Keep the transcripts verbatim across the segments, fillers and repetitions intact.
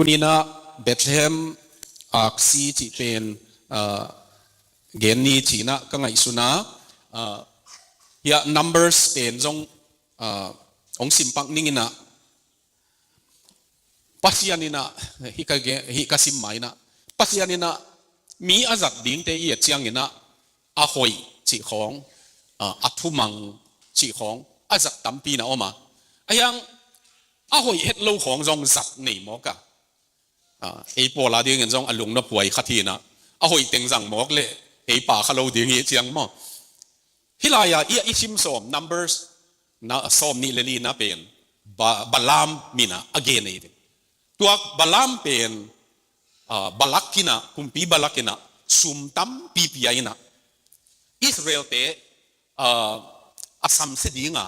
Tuninah Bethlehem aksi cih pen, ah, gen ni cinah ka ngaihsuna, ah, hiah Numbers pen zong, ah, hong simpak ninginah Pasian inah, hih ka ge-, hih ka sim mainah, Pasian inah mi a zat dingte i et cianginah a hoih cih khawng, ah, a thumang cih khawng a zat tampi na om a. A hiang a hoih het lo khawng zong zat nei mawk a. Ah, ei pawl a dingin zong a lungnop huai khat hinah, a hoih teng zang mawk leh ei pa kha lo ding hi ciang maw. Hih lai-ah i, i sim sawm, Numbers na, sawm nih le li na pen, Ba-, Balaam minah a gen ei ding. Tua Balaam pen, ah, Balak inah, kumpi Balak inah sum tampi pia inah Israelte, ah, a samsia dinga,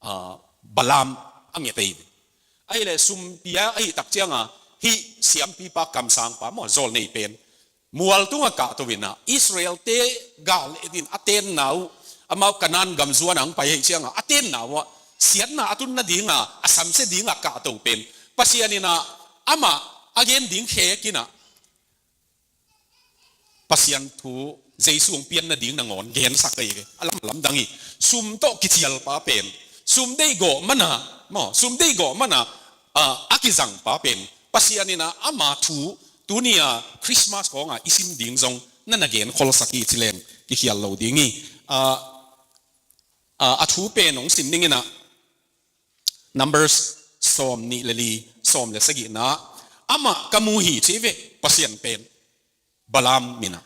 ah, Balaam a nget ei ding. Ahih leh sum pia ahih tak cianga hih siampipa kamsangpa maw, zawlnei pen mual tungah kahto inah Israelte gal et in a tenna uh, amau Kanaan gam zuan ang pai ahih cianga a tenna uh ah siatna a tun nadinga a samsia dinga kahto pen Pasian inah amah a gen ding khek inah Pasian thu Jesu hong pian nading nangawn gensak ahi ve. A lam, lamdang hi. Sum tawh kicialpa pen, sum deihgawh mana, maw, sum deihgawh mana, ah, a kizangpa pen Pasian inah ama thu tuni-a Christmas kawngah i sim ding zong na na genkholsak hi ci leng kikhial lo ding hi. Ah, ah, a thu pen hong sim ninginah Numbers sawm nih le li, sawm le sagihna, amah ka mu hi ci ve, Pasian pen Balaam minah.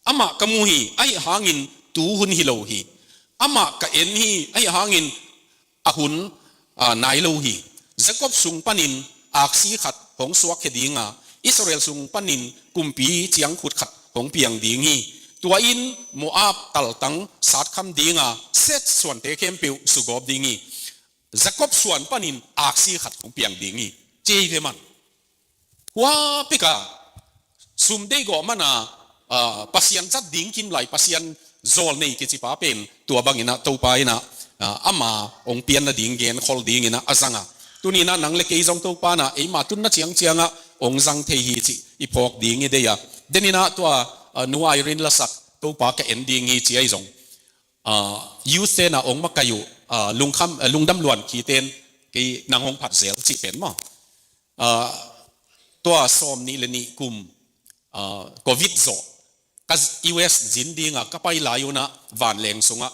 Amah ka mu hi, ahih hangin tu hun hi lo hi. Amah ka en hi, ahih hangin a hun, ah, nai lo hi. Jakob sung panin aksi khat hong suakkhia dinga, Israel sung panin kumpi ciangkhut khat hong piang ding hi. Tua in Moab taltang satkham dinga, Seth suante khempeuh sugawp ding hi. Jakob suan panin aksi khat hong piang ding hi. Ci hi ve man. Hua pika sum deihgawh mana, ah, Pasian zat ding kimlai, Pasian zawlnei kicipa pen tua banginah Topa inah, ah, ama hong pian nading genkhol dinginah a zanga. Tuninah nang le kei zong Topa inah eima tunna ciangciangah hong zang thei hi cih i phawk ding hi dei a. Deninah tua, ah, Nu Irene lasak Topa ka en ding hi ci ahi zong, ah, youth tenah hong makai uh, ah, lungkham, ah, lungdam luan khiten kei nang hong phat zel cih pen maw. Ah, tua sawm nih le nih kum, ah, covid zawh ka U S zin dinga ka pai lai unah vanleng sungah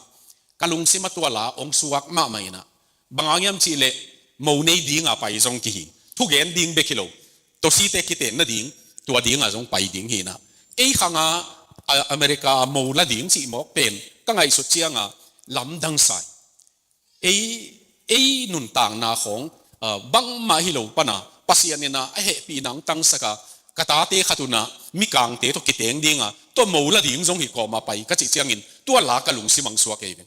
ka lungsim a tua la hong suak mahmah inah, bang hang hiam cihleh mo nei dinga pai zong kihi, thugen ding bek hi lo, tosite kiten nading, tua dinga zong pai ding hinah. Kei khanga, ah, America mo la ding cih mawk pen ka ngaihsut cianga lamdang sai. Ei, ei nuntakna khawng, ah, bangmah hi lo pana Pasian inah a hehpihna hong tangsaka, ka tate khat unah mikangte tawh kiteng dinga, tua mo la ding zong hi kawma pai ka cih ciangin tua la ka lungsim hong suak ei ve.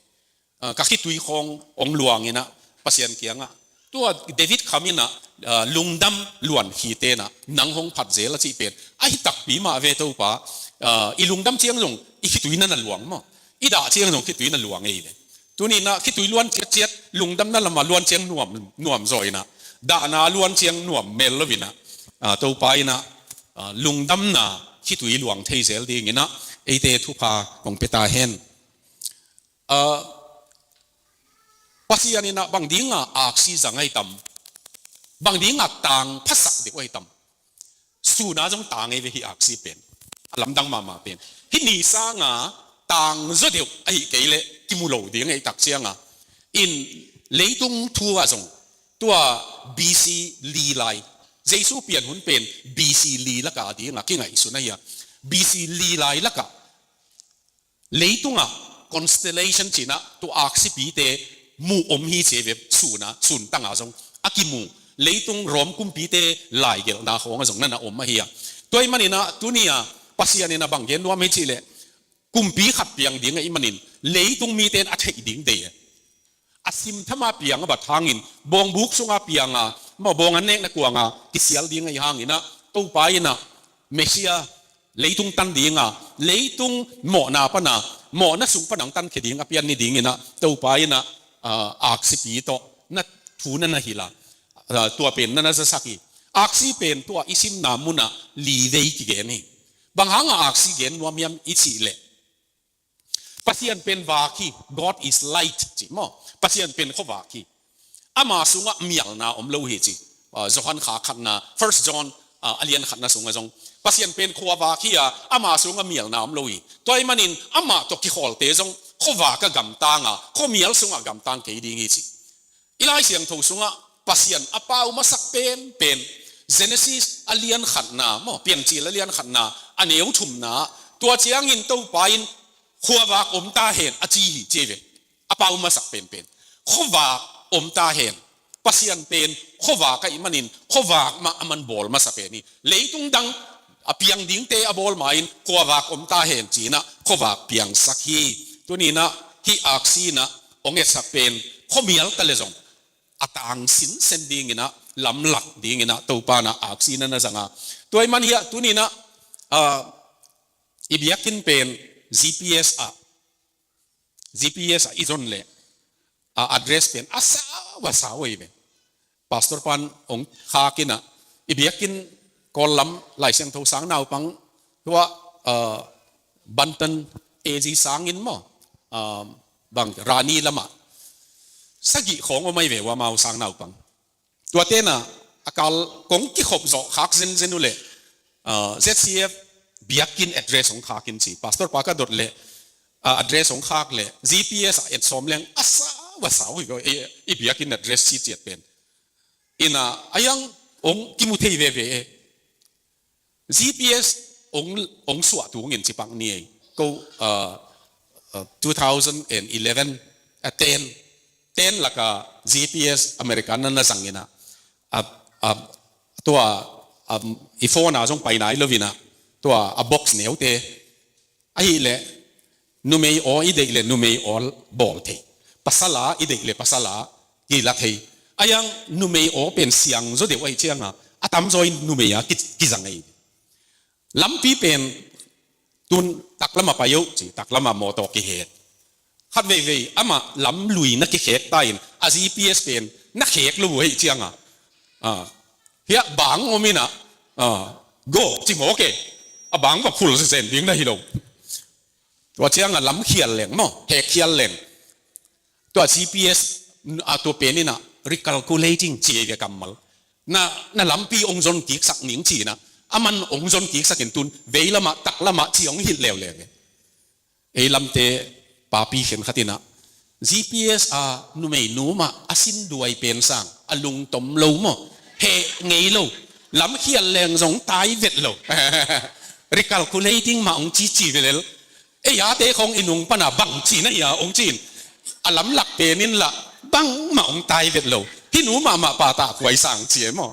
Ah, ka khitui khawng hong luanginah Pasian kiangah, tua David kham inah, ah, lungdam luan khitenah nang hong phat zel a cih pen ahi takpi mah ve Topa. Ah, i lungdam ciang zong i khitui na na luang maw, i dah ciang zong khitui na luang ei ve. Tuninah khitui luan ciatciat, lungdamna lamah luan ciang nuam, nuam zaw inah, dahna luan ciang nuam mel lo inah, ah, Topa inah, ah, lungdamna khitui luang thei zel dinginah eite thupha hong pia ta hen. Ah, Pasian inah bang dinga aksi zang ahi tam, bang dinga tang phasak deuh ahi tam. Suna zong tang ei ve hih aksi pen. A lamdang mahmah pen. Hih ni sanga tang zaw deuh ahi kei leh kimu lo ding ei tak cianga. In leitung thu ah zong tua B C li lai, Jesu pian hun pen B C li laka dinga kingaihsun ahi a. B C li lai laka leitungah constellation cinah tua aksipite mu om hi ci ei ve, suna, sun tanga zong a kimu. Leitung Rom kumpite laigelhna khawngah zong nana om ahi a. Tua ih maninah tunia Pasian inah bang gen nuam hi cihleh, kumpi khat piang ding ahih manin leitung mite in a theih ding dei e. A simthama piang a bat hangin, bawngbuk sunga pianga, maw, bawng an nekna kuanga kisial ding ahi hanginah, Topa inah Messiah leitung tan dinga, leitung mawhna pana, mawhna sung pana hong tankhia ding a pian ni dinginah Topa inah, ah, aksipi tawh na thu na na hilh a, ah, tua pen na na zasak hi. Aksi pen tua i simna munah li vei kigen hi. Bang hanga aksi gen nuam hiam i cih leh, Pasian pen vak hi, God is light, ci maw? Pasian pen khuavak hi. Ama sungah mialna om lo hi ci. Ah, Johan kha khatna, First John, ah, a lian khatna sungah zong, Pasian pen khuavak hi a, ama sungah mialna om lo hi. Tua ahih manin amah tawh kikhawlte zong khuavak a gamtang a, khuamial sungah gamtang kei ding hi ci. I Lai Siangtho sungah Pasian a pau masak penpen, Genesis a lian khatna maw, Piancil a lian khatna a neu thumna, tua ciangin Topa in, "Khuavak om ta hen," a ci hi ci ve. A pau masak penpen. Khuavak om ta hen. Pasian pen khuavak ahih manin khuavak mah aman bawl masa pen hi. Leitung dang a piang dingte a bawl ma-in khuavak om ta hen ci-in ah khuavak piangsak hi. Tuni-in ah hih aksi in ah hong etsak pen khuamial ta leh zong a tang sinsen dingin ah, lamlak dingin ah Topa in ah aksi na na zang a. Tua ahih man hiah tuni-in ah, ah, i biakinn pen G P S ah, G P S ah i zon leh, ah, address pen a sau a sau hi ve. Pastor pa'n hong khak in ah, i biakinn Kawl lam Lai Siangtho sang naupang tua, ah, Bantan A G sangin maw, ah, bang Rani lamah sagih khawng om ahi ve uh, amau sang naupang. Tuate in ah a kal kong kikhop zawh khak zenzen uh leh, ah, Z C F biakinn address hong khak in ci. Pastor pa ka dot leh, ah, address hong khak leh G P S ah et sawm leng a sau a sau hi ve, i, i biakinn address ci ciat pen. In ah a hiang hong kimu thei veve e. G P S hong, hong suah tung in ci pak ni ei. Ko, ah, ah, two thousand and eleven, ah, ten, ten laka G P S America na na zang in ah, ah, ah, tua, ah, i phone ah zong pai nai lo in ah, tua a box neute, ahih leh numei aw i deih leh numei aw bawl thei. Pasal a i deih leh pasal a kila thei. A hiang numei aw pen siang zaw deuh ahih ciangin a tamzaw in numei a ki, kizang ahi. Lampi pen tun taklam ah pai uh ci, taklam ah mawtaw kihet. Khat veivei amah lam lui na kikhek ta in a G P S pen na khek lo uh ahih ciangin, ah, hiah bang om in ah, ah, go ci mawk e. A bang va phul zenzen ding na hi lo. Tua ciangin lam khial leng maw, hek khial leng. Tua G P S, ah, tua pen in ah recalculating ci ei ve kammal. Na, na lampi hong zon kiksak ning ci-in ah, aman hong zon kiksak in tun veilam ah taklam ah ci hong hilh leuleu ve. Ei lamte papi khenkhat in ah G P S a numeinu mah a sin duai pen sang a lungtom lo maw, heh ngei lo, lam khial leng zong tai vet lo. Recalculating mah hong cici ve lel. Ei ate khawng i nung pan a bang ci na hia hong ci in, a lamlak pen in lah bangmah hong tai vet lo. Hih nu mahmah pa tah khuai sang ci e maw?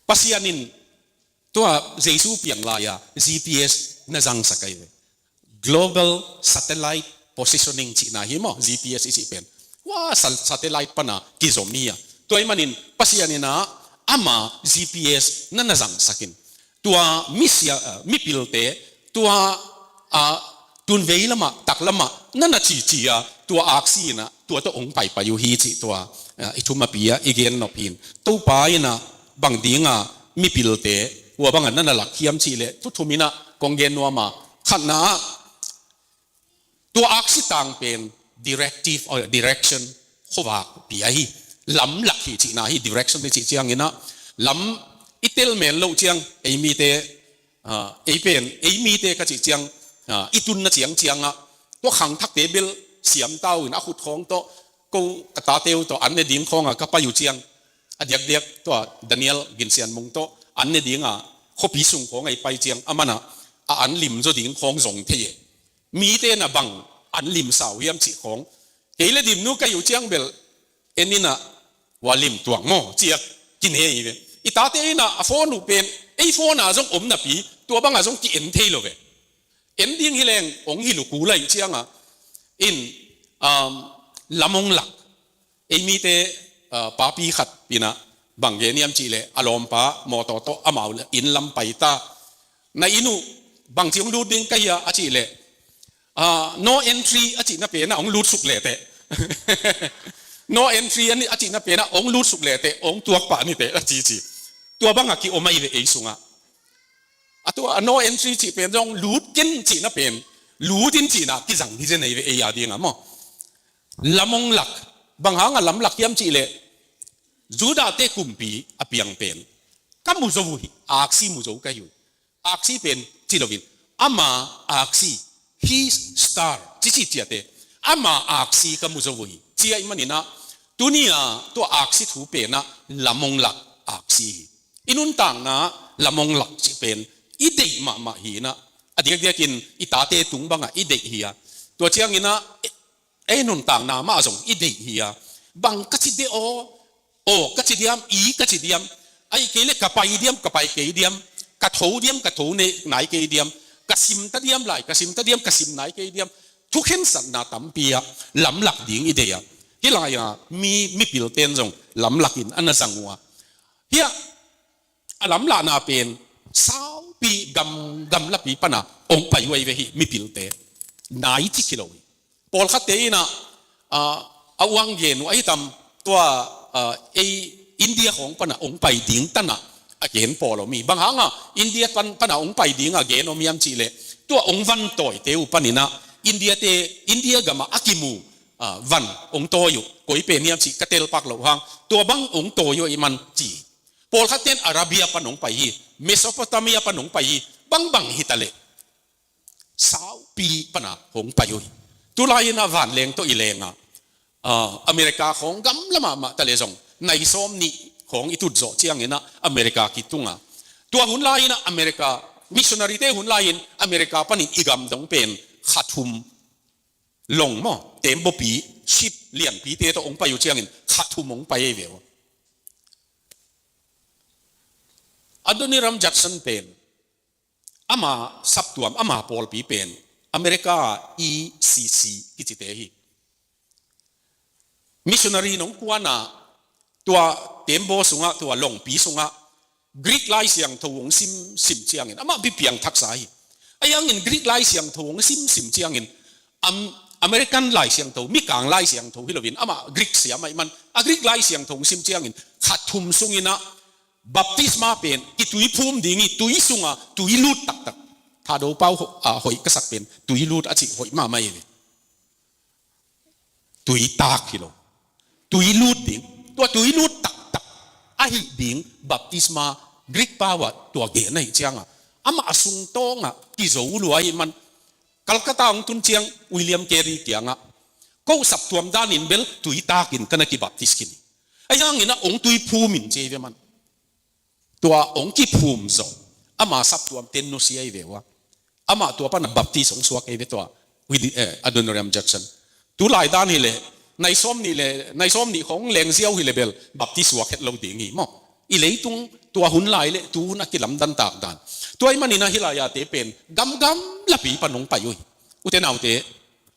Pasian in tua Jesu piang lai-a G P S na zangsak ahi ve. Global Satellite Positioning cihna hi maw, G P S i cih pen. Ua, sal-, satellite pan a kizom hi a. Tua ahih manin Pasian in ah ama G P S na na zangsak in. Tua misia, ah, mipilte, tua, ah, tun veilam ah, taklam ah, na na cici a, tua aksi in ah, tua tawh hong paipai uh hi cih tua, ah, i thumapi ah, i gen nop hi in. Topa in ah, bang ding a, mipilte, ua bang a na na lak hiam cih leh, thu thum in ah, kong gen nuam a, khatna ah, tua aksi tang pen, directive, or direction, khuavak pia hi, lamlak hi cihna hi, direction i cih ciangin ah, lam i tel men loh ciang, ei mite, ah, ei pen, ei mite ka cih ciang, ah, i tunna ciangciang ah, tua khangthakte bel siam ta uh in a khut khawng tawh, ko ka tate uh tawh an ne ding khawng ah ka pai uh ciang, a diakdiak tua Daniel Gin Sian Mung tawh an ne ding a khuapi sung khawng ah i pai ciang, aman ah a an lim zaw ding khawng zong thei e. Mite na bang an lim sa uh hiam cih khawng. Kei le Dimnu ka hi uh ciang bel, en in ah, ua lim tuang maw, ci-a kine hi ve. I tate in ah a phone uh pen, ei phone ah zong om napi, tua bang ah zong ki-en thei lo ve. En ding hi leng, hong hilh uh kul ahih ciang ah, in, um, lam hong lak. Ei mite, ah, papi khat in ah, bang gen hiam cih leh, a lawmpa, mawtaw tawh, amau inn lam pai ta. Na inn uh, bangci hong lut ding ka hia, a cih leh, ah, no entry, a cihna pen ah, hong lut suk leh teh. No entry a cihna pen ah hong lut suk leh teh hong tuak pah ni teh a cici. Tua bang a kiom ahi ve ei sungah. A tua a no entry cih pen zong lut ken cihna pen, lut in cihna kizang hi zen ahi ve ei a ding a maw. Lam hong lak, bang hang a lam lak hiam cih leh, Judah-te kumpi a piang pen ka mu zo uh hi, aksi mu zo ka hi uh. Aksi pen ci loin, ama aksi, his star, ci ci ciate, ama aksi ka mu zo uh hi, ci ahih manin ah, tuni-a tua aksi thu pen ah lam hong lak aksi hi. I nuntakna lam hong lak cih pen i deih mahmah hi in ah, a diakdiakin i tate tung bangah i deih hi a, tua ciangin ah, ei nuntakna mah zong i deih hi a, bang ka ci de aw, aw ka ci diam, i ka ci diam, ahih kei leh ka pai diam, ka pai kei diam, ka tho diam, ka tho ne-, nai kei diam, ka sim ta diam lai, ka sim ta diam, ka sim nai kei diam, thukhensatna tampi ah lam lak ding i deih a. Hih lai-a mi, mipilte in zong lam lakin a na zang uh a. Hiah a lamlahna pen saupi gam, gamlapi pana hong pai uh ahi ve hih mipilte. Nai cik hi lo hi. Pawlkhatte in ah, ah, a uang gen uh ahi tam, tua, ah, ei India khawng pana hong pai ding tanah a gen pawl om hi. Bang hangah India pan, pana hong pai ding a gen om hiam cih leh, tua hong van tawite uh panin ah India-te, India gamah a kimu, ah, van hong tawi uh, koi pen hiam cih ka telpak loh hang, tua bang hong tawi uh ahih man ci. Pawlkhatte in Arabia pan hong pai hi, Mesopotamia pan hong pai hi, bangbang hi ta leh saupi pana hong pai uh hi. Tulai in ah vanleng tawh i leng a, ah, America khawng gamla mahmah ta leh zong, nai sawm nih khawng i tut zawh ciangin ah America kitung a. Tua hun lai in ah America, missionary-te hun lai in America panin i gam dong pen kha thum, long maw, teembaw pi, ship lianpite tawh hong pai uh ciangin kha thum hong pai ahi ve uh. Adoniram Judson pen, ama saptuam, ama pawlpi pen America E C C kicite hi. Missionary nong kuan a, tua teembaw sungah, tua longpi sungah Greek Lai Siangtho hong simsim ciangin amah pipiang thaksa hi. Ahi hangin Greek Lai Siangtho hong simsim ciangin, Am-, American Lai Siangtho, Mikang Lai Siangtho hi loin, amah Greek siam ahih man, a Greek Lai Siangtho hong sim ciangin kha thum sungin ah baptisma pen kitui phum ding hi, tui sunga tui lut taktak. Thado pau ho-, ah, hoih ka sak pen tui lut a cih hoih mahmah hi ve. Tui tak hi lo. Tui lut ding. Tua tui lut taktak ahih ding baptisma Greek pau ah tua gen ahih ciangah, amah a sungtawngah kizo lua ahih man, Calcutta hong tun ciang William Carey kiangah, ko saptuam danin bel tui takin ka na kibaptis khin hi. Ahi hangin ah hong tui phum in ci hi ve man. Tua hong kiphum zong ama saptuamte nusia hi ve uh a. Amah tua pana baptis hong suak hi ve tua, Willi-, eh, Adoniram Judson. Tulai dan hi leh, nai sawm nih leh, nai sawm nih khawng leng ziau hi leh bel baptis suak het lo ding hi maw. I leitung tua hun lai leh tu hun a kilamdan tak dan. Tua ahih manin ah hih lai-ate pen gamgam lapi pan hong pai uh hi. Ute naute,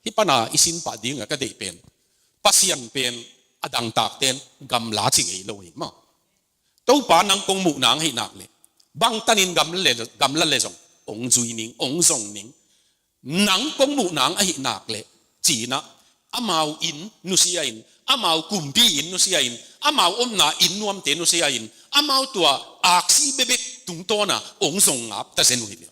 hih pana i sin pah ding a ka deih pen, Pasian pen a dangtakte in gamla ci ngei lo hi maw. Topa nang kong muh nang ahih nak leh, bangtanin gamla leh, gamla leh zong hong zui ning, hong zong ning. Nang kong muh nang ahih nak leh, ci-in ah, amau inn nusia in, amau kumpi inn nusia in, amau omna inn nuamte nusia in, amau tua aksi bekbek tungtawn ah hong zong ngap ta zen uh hi ve.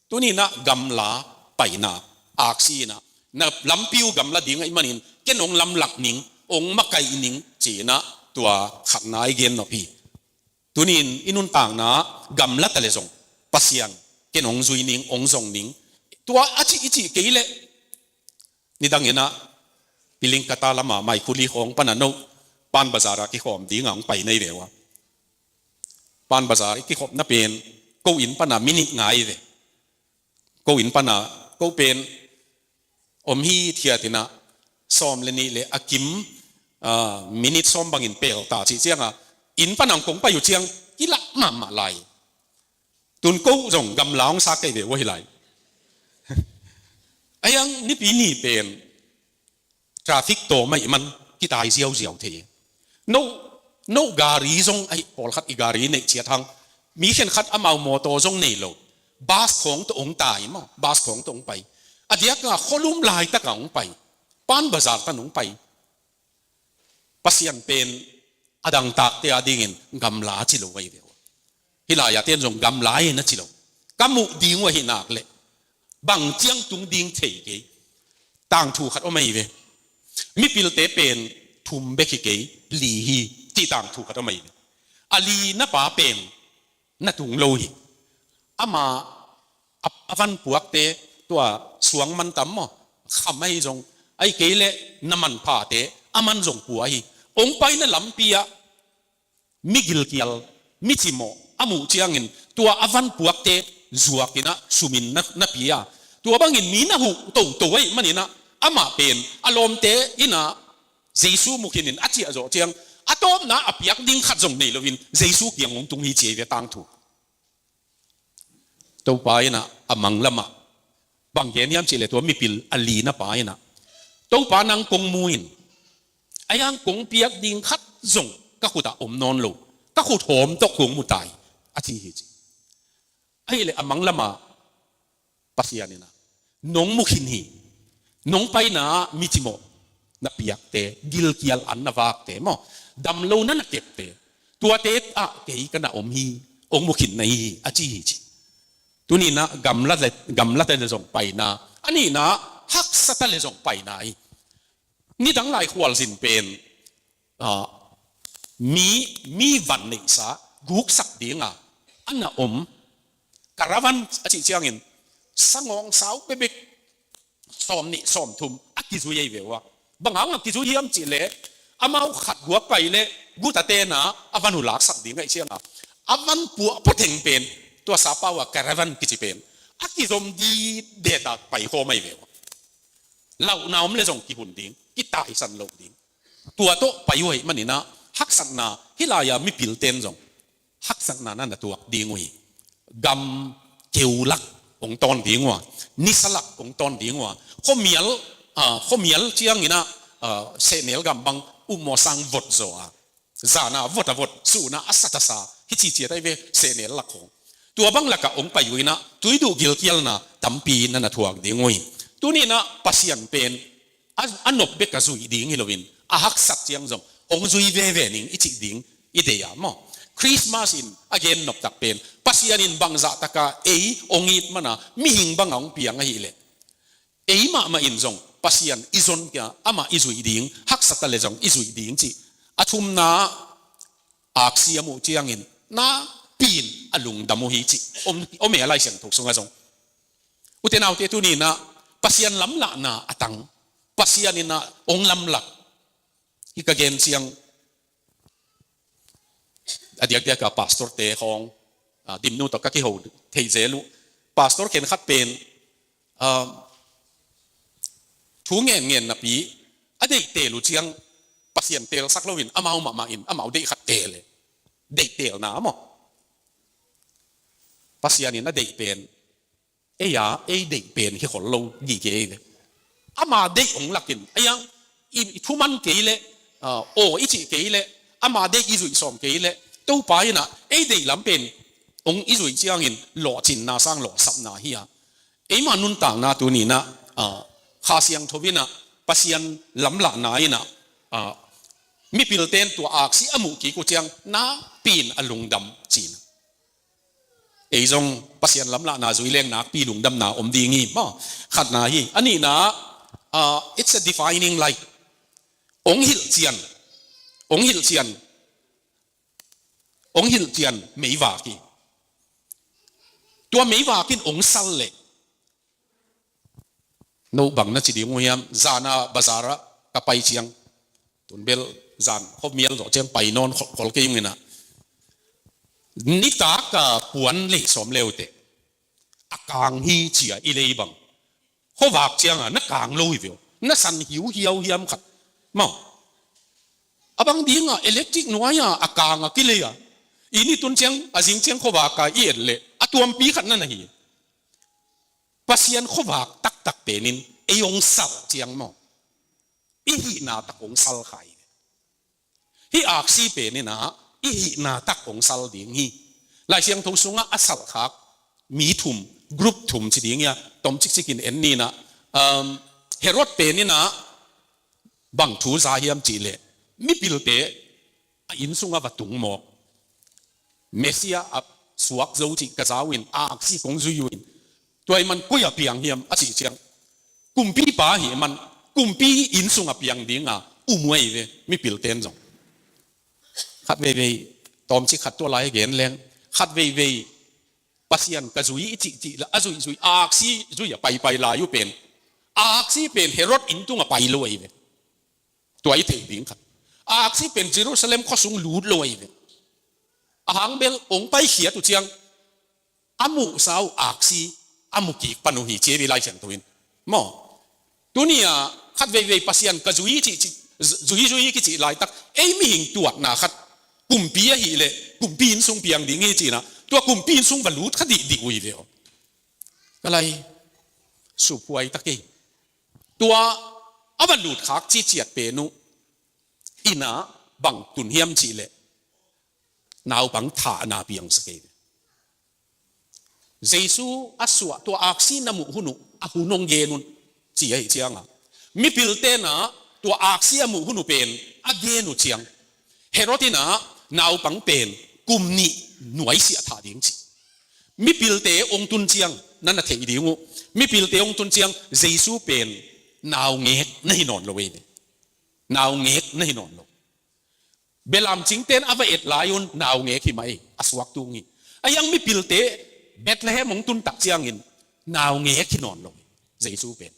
Tuni-in ah gamla paina, aksi in ah, na lampi uh gamla ding ahih manin, ken hong lamlak ning, hong makaih ning, ci-in ah tua khatna i gen nop hi. Tuni-in i nuntakna gamla ta leh zong, Pasian, ken hong zui ning, hong zong ning. Tua a cih i cih kei leh, nidangin ah, Piling kata lamah Maikhuli khawng pana no, Pan Bazar ah kikhawm dingah hong pai na hi ve uh a. Pan Bazar i kikhopna pen, ko inn pana minute nga hi ve. Ko inn pana, ko pen om hithiat in ah, sawm leh nih leh a kim, ah, minute sawm bangin pel ta cih ciangah, inn pana hong kong pai uh ciang, kilak mahmah lai. Tun ko zong gamla hong sak kei ve uh ahi lai. Ahi hang Nipi ni pen traffic tawm ahih man kitai ziauziau thei. No, no gari zong ahi, pawlkhat i gari neih ciat hang, mi khenkhat amau mawtaw zong nei lo. Bus khawng tawh hong tai maw, bus khawng tawh hong pai. A diakah khualum laitakah hong pai. Pan Bazar tan hong pai. Pasian pen a dangtakte a dingin gamla ci lo ahi ve uh. Hih lai-ah ten zong gamla hi na ci lo. Ka muh ding uh ahi nak leh bang ciang tung ding thei kei. Tangthu khat om ahi ve. Mipilte pen thum bek hi kei, li hi, cih tangthu khat om ahi ve. A lina pa pen na tung lo hi. Ama a, a van puakte tua suang man tam maw, kham ahi zong, ahi kei leh na manphate a man zong pua hi. Ong paina lampi ah mi gilkial, mi cimawh a muh ciangin tua a van puakte zuakin ah sumin na, na pi a, tua bangin mi na huh toto ahih manin ah amah pen a lawmte in ah Jesu mu khinin a ciah zawh ciang a tawpna a piak ding khat zong nei loin Jesu kiang hong tung hi ci ahi ve tangthu. Topa in ah a manglamah bang gen hiam cih leh tua mipil a lina pa in ah, Topa nang kong mu in, a hiang kong piak ding khat zong ka khut ah om nawn lo, ka khut hawm tawh kong mu ta hi, a ci hi ci. Ahih leh a manglamah Pasian in ah nong mu khin hi. Nong paina ah mi cimawh na piakte, gilkial an na vakte maw, dam lo na na kepte, tuate ah kei ka na om hi, ong mu khin na hi hi, a ci hi ci. Tuni in ah gamla le, gamla ta le zong paina, a nihna ah haksa ta le zong paina hi. Nidang lai khualzin pen ah, mi, mi van neihsa guksak dinga a na om caravan a cih ciangin sangawng sau bebek sawm nih sawm thum a kizui ahi ve uh a. Bang hang a kizui hiam cih leh amau khat guak pai leh guta tena a van uh laksak ding ahih cianga a van puah phutheng pen tua sapa uh a caravan kici pen a kizom ditdet a pai khawm ahi ve uh a. Lauhna om le zong kihun ding, kitaisan loh ding. Tua tawh pai uh ahih manin ah haksatna, hih lai-a mipilten zong haksatna na na tuak ding uh hi. Gam keu lak hong tawn ding uh a, nisa lak hong tawn ding uh a, khuamial, ah, khuamial ciangin ah, ah, sehnel gam bang upmawh sang vot zaw a, zana vot a vot, suhna a sat a sa, hih ciciat ahi ve sehnel lak khawng. Tua bang lakah hong pai uh in ah tuiduh gilkialna tampi na na thuak ding uh hi. Tuni in ah Pasian pen a, a nop bek a zuih ding hi loin a haksat ciang zong hong zui veve ning i cih ding i deih a maw. Christmas in a gen noptak pen Pasian in bangzah taka ei hong it mana mihing banga hong piang ahih leh ei mahmah in zong Pasian i zon kia amah i zuih ding, haksat a le zong i zuih ding cih a thumna aksi a muh ciangin na pin a lungdam uh hi cih om, om e a Lai Siangtho sungah zong. Ute naute tuni in ah Pasian lamlahna a tang, Pasian in ah hong lamlak. Hih ka gen ciang a diakdiak a pastorte khawng, ah, Dimnu tawh ka kiho thei zel uh. Pastor khen khat pen, ah, thu ngen ngen napi a deih teel uh ciang Pasian teelsak loin amau mahmah in amau deih khat teel e. Deih teelna maw. Pasian in a deih pen ei a, ei deih pen hi khol lo gige ei ve. Ama deih hong lakin, ei a, i, i thuman kei leh, ah, aw i cih kei leh, ama deih i zuih sawm kei leh, Topa in ah ei deih lam pen hong i zuih ciangin lawhcinna sang lawhsapna hi a. Eima nuntakna tuni in ah, ah, Kha Siangtho in ah, Pasian lamlahna in ah, ah, mipilten tua aksi a muh kik uh ciang na pin a lungdam cihna. Ei zong Pasian lamlahna zui leng nakpi lungdamna om ding hi maw. Khatna hi. A nihna, ah, it's a defining light. Hong hilhcian, hong hilhcian, hong hilhcian meivak hi. Tua meivak in hong sal leh no bang na ci ding uh hiam, zana bazar ah ka pai ciang, tun bel zan khuamial zawh ciang pai nawn khol, khol kei ung in ah, nitak a puan lei sawm le uh teh a kang hi ci a i lei bang, khuavak cianga na kang lo hi ve uh, na san hiuhiau hiam khat maw. A bang dinga electric nuai-a a kang a kilei a, i ni tun ciang a zing ciang khuavak a i et leh a tuampi khat na na hi. Pasian khuavak taktak penin ei hong sal ciang maw, i hihna tak hong sal kha hi. Hih aksi pen in ah i hihna tak hong sal ding hi. Lai Siangtho sungah a salkhak mi thum, group thum ci ding hi a, tom cikcikin en ni in ah, um, Herod pen in ah bang thu za hiam cih leh, mipilte a inn sungah va tung mawk. Messiah a suak zo cih ka za uh in, a aksi kong zui uh in, tua ahih man koi ah piang hiam a cih ciang, kumpipa ahih man kumpi inn sungah piang dinga um uh ahi ve, mipilte in zong. Khat veivei, tawmcik khat tua lai gen leng, khat veivei, Pasian ka zui i cihcih la, a zuihzuih, a aksi zui a paipai lai uh pen, a aksi pen Herod inn tungah pai lo ahi ve. Tua i theih ding khat. A aksi pen Jerusalem khuasung lut lo ahi ve. A hang bel hong paikhiat uh ciang, a muhsa uh aksi a mu kik pan uh hi ci hi ve Lai Siangtho in. Maw? Tuni-a khat veivei Pasian ka zui cih, cih, zui zui kicih laitak, ei mihing tuatna khat, kumpi ahih leh kumpi inn sung piang ding hi cihna, tua kumpi inn sung va lut kha dihdih uh hi ve aw. Ka lai, suphuai ta kei. Tua a va lut khak ciciat pen uh inn ah bang tun hiam cih leh, naupang thahna piangsak hi ve. Jesu a suah tua aksi na muh hun uh a hun hong gen un ci ahih cianga, mipilte in ah tua aksi a muh hun uh pen a gen uh ciang, Herod in ah naupang pen kum nih nuaisiah thah ding ci. Mipilte hong tun ciang na na theih ding uh, mipilte hong tun ciang Jesu pen naungek na hi nawn lo ei ve. Naungek na hi nawn lo. Belam cingte in a va et lai un naungek hi mah ei, a suak tung hi. A hiang mipilte Bethlehem hong tun tak ciangin naungek hi nawn lo hi Jesu pen.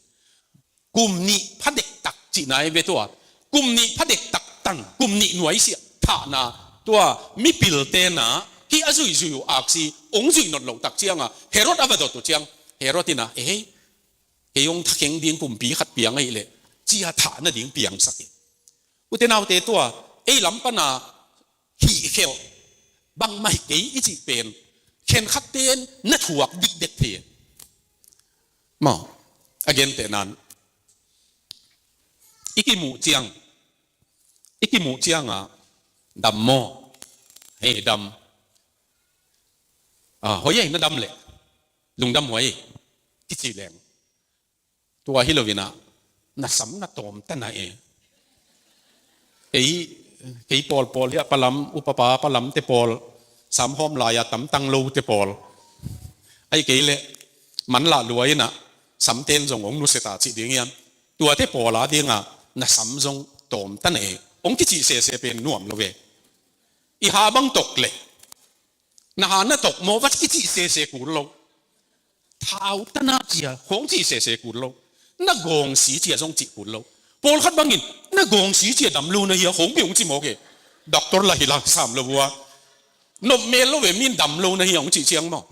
Kum nih phadek tak cihna hi ve tua. Kum nih phadek tak tang, kum nih nuaisiah thahna tua mipilte in ah hih a zuihzuih uh aksi hong zuih nawn loh tak cianga Herod a va dot uh ciang, Herod in ah, "Ei, kei hong thakheng ding kumpi khat piang ahih leh," ci-a thah nading piangsak hi. Ute naute, tua ei lam pana hih khelh bangmah hi kei i cih pen khenkhatte in na thuak dikdek thei. Maw, a gentehna in, i kimuh ciang, i kimuh cianga, "Dam maw? Hei, dam. Ah, hoih ei, na dam leh, lungdam huai ei," kici leng, tua hi lo in ah, "Na sam na tawm ta na e. Kei, kei pawlpawl hi a, palam, upapa palamte pawl, sam hawm lai-a tamtang lote pawl. Ahih kei leh manlah lua in ah, samte in zong hong nusia ta cih ding hiam? Tuate pawl adinga na sam zong tawm ta na e," hong kicih sese pen nuam lo ve. I ha bang tawk leh, "Na ha na tawk maw?" va kicih sese kul lo. "Thau ta na," ci-a hong cih sese kul lo. "Na gawngsi," ci-a zong cih kul lo. Pawlkhat bangin, "Na gawngsi," ci-a dam lo na hi a, hong bia hong ci mawk e. Doctor lah hi la sam lo uh a, nop mel lo ve, min dam lo na hi a hong cih ciang maw.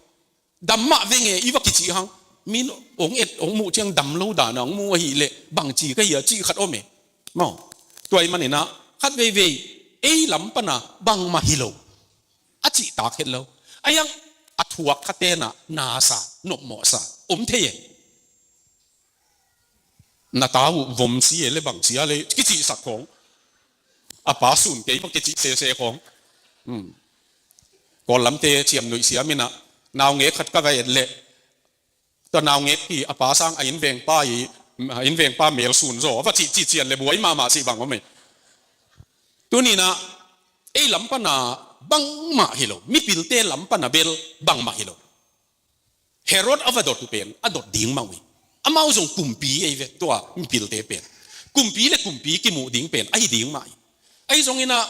Dam mah veng e, i va kicih hang. Min hong et, hong muh ciang dam lo dan a hong muh ahih leh bangci ka hi a cih khat om e. Maw. Tua ahih manin ah, khat veivei, ei lam pana bangmah hi lo, a cihtak het lo. A hiang a thuak khatte in ah nasa, nopmawhsa om thei e. "Na ta uh vom si e le bang sia le," kicihsak khawng. A pa sun kei bang kicih sese khawng. Hmm. Kawl lamte ciamnuih siam in ah, "Naungek khat ka va et leh, tua naungek hi a pa sang a innvengpa hi, a innvengpa mel sun zaw," va cih, cih cian le buai mahmah cih bang om e. Tuni in ah, ei lam pana bangmah hi lo, mipilte lam pana bel bangmah hi lo. Herod a va dot uh pen a dot ding mah uh hi. Amau zong kumpi ei ve, tua mipilte pen. Kumpi le kumpi kimuh ding pen ahi ding mah hi. Ahi zongin ah,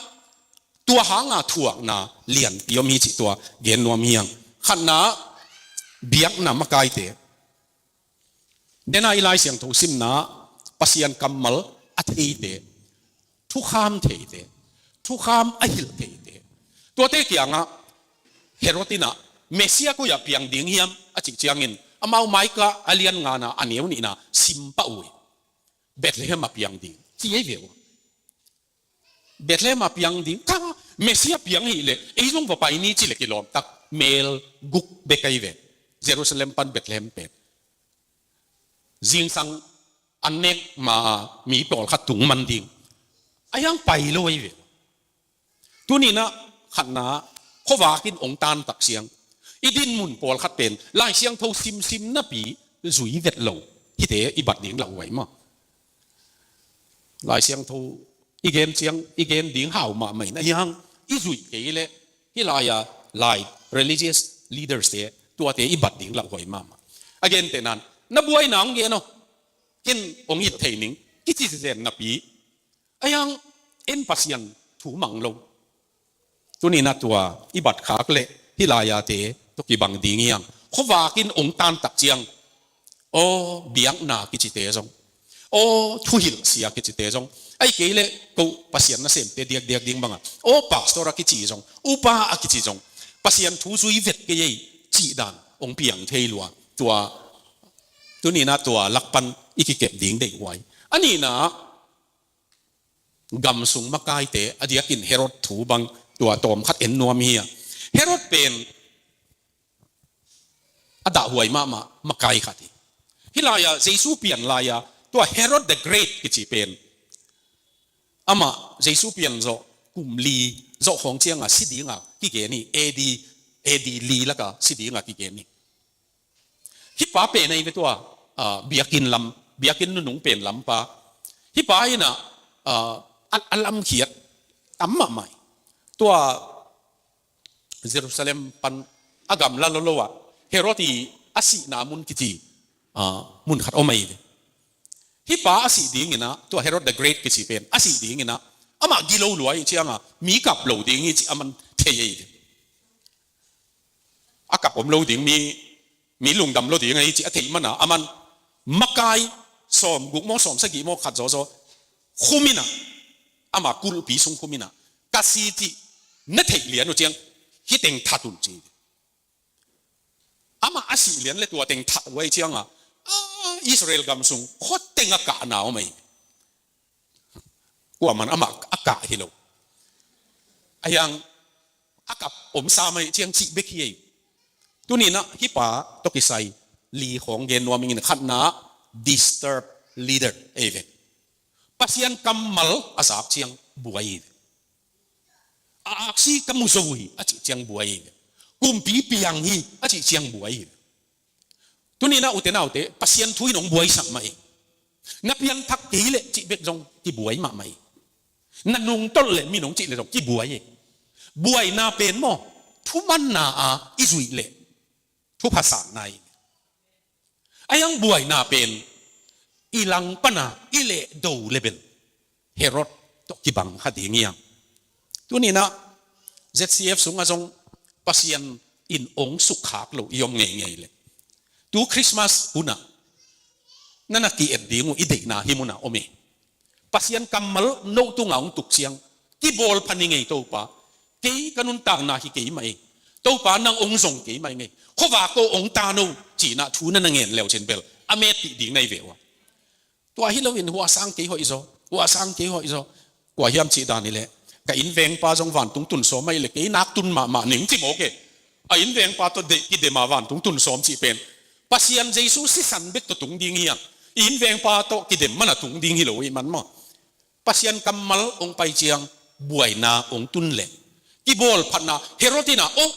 tua hanga thuakna lianpi om hi cih tua gen nuam hi hang. Khatna, biakna makaite. Dena i Lai Siangtho simna, Pasian kammal a theite, thukham theite, thukham a hilh theite. Tuate kiangah Herod in ah, "Messiah koi ah piang ding hiam?" a cih ciangin, amau Micah a lian ngana a neu nihna sim pah uh hi. "Bethlehem ah piang ding," ci ei ve uh. "Bethlehem ah piang ding, ka Messiah piang hi leh ei zong va pai ni," ci leh kilawm tak, mel guk bek ahi ve. Jerusalem pan Bethlehem pen. Zingsang an nek ma mi pawlkhat tung man ding. A hiang pai lo ahi ve. Tuni in ah, khatna, khuavak in hong tan tak siang, i dinmun pawlkhat pen Lai Siangtho simsim napi zui vet lo hite i bat ding lauhuai maw. Lai Siangtho I gen ciang, i gen ding hau mahmah in, ahi hang i zuih kei leh hih lai-a lai religious leaders te, tuate i bat ding lauhuai mahmah. A gentehna in, na buaina hong gen aw, ken hong it thei ning, kici zen napi, ahi hang en Pasian thu mang lo. Tuni-in ah tua i bat khak leh hih lai-ate tawh kibang ding hi hang. Khuavak in hong tan tak ciang, aw biakna kicite zong, aw thuhilhsia kicite zong, ahih kei leh ko Pasian nasemte diakdiak ding bangah, aw pastor a kici zong, upa a kici zong, Pasian thu zui vet kei ei cih dan hong piang thei lua. Tua tuni-in ah tua lak pan i kikep ding deihhuai. A nihna ah, gam sung makaite, a diakin Herod thu bang tua tawm khat en nuam hi a. Herod pen a dahhuai mahmah makai khat hi. Hih lai-a Jesu pian lai-a tua Herod the Great kici pen, amah Jesu pian zawh kum li zawh khawng ciangah si dingah kigen hi. A D, A D li lakah si dingah kigen hi. Hih pa pen ahi ve tua, ah, biakinn lam, biakinn nunung pen lam pa. Hih pa in ah, ah, a, a lamkhiat tam mahmah hi. Tua Jerusalem pan a gamla lolo ah Herod i a sihna mun kici, ah, mun khat om ahi ve. Hih pa a sih dingin ah, tua Herod the Great kici pen a sih dingin ah, amah gilo lua ahih ciangah mi kap lo ding hi cih aman thei ahi ve. A kap om lo ding, mi, mi lungdam lo ding ahi cih a theih mana aman makai sawm guk maw, sawm sagih maw, khat zawzaw khum in ah, ama kulhpi sung khum in ah, ka si cih na theih lian uh ciang hih teng that un ci. Amah a sih lian leh tua teng that uh ahih ciangah, ah, Israel gam sung khua teng a kahna om ahi. Kuaman amah a kah hi lo. Ahi hang a kap om sam ahih ciang cih bek hi ei. Tuni-in ah hih pa tawh kisai li khawng gen nuam ing in. Khatna, disturbed leader ahi ve. Pasian kammal a zak ciang buai hi ve. A aksi ka mu zo hi a cih ciang buai hi ve. Kumpi piang hi a cih ciang buai hi ve. Tuni-in ah ute naute, Pasian thu in hong buaisak mah hi. Na pianthak kei leh cih bek zong kibuai mahmah hi. Na nungtolh leh min hong cih leh zong kibuai hi. Buaina pen maw, thumanna ah i zuih leh thupha sakna hi. Ahi hang buaina pen i langpana i lehdo leh bel Herod tawh kibang kha ding hi hang. Tuni-in ah Z C F sungah zong Pasian in hong sukkhak lo i om ngeingei leh, tu Christmas hunah na na ki-et ding uh i deihna hih munah om hi. Pasian kammal no tungah hong tuk ciang, kibawl pha ni ngei Topa, kei ka nuntakna hi kei mah hi. Topa nang hong zong kei mah hi ngei. Khuavak ko hong tan o ci-in ah thu na na ngen leucin bel a metpih ding na hi ve uh a. Tua hi loin hua sang kei hoih zaw, hua sang kei hoih zaw. Kua hiam cih dan hi leh, ka innvengpa zong vantung tun sawm ahih leh kei nak tun mahmah ning ci mawk e. A innvengpa tawh deih kidem a vantung tun sawm cih pen Pasian Jesu sisan bek tawh tung ding hi a, i innvengpa tawh kidem mana tung ding hi lo ahih man maw. Pasian kammal hong pai ciang buaina hong tun leh, kibawl phatna, Herod in ah, oh,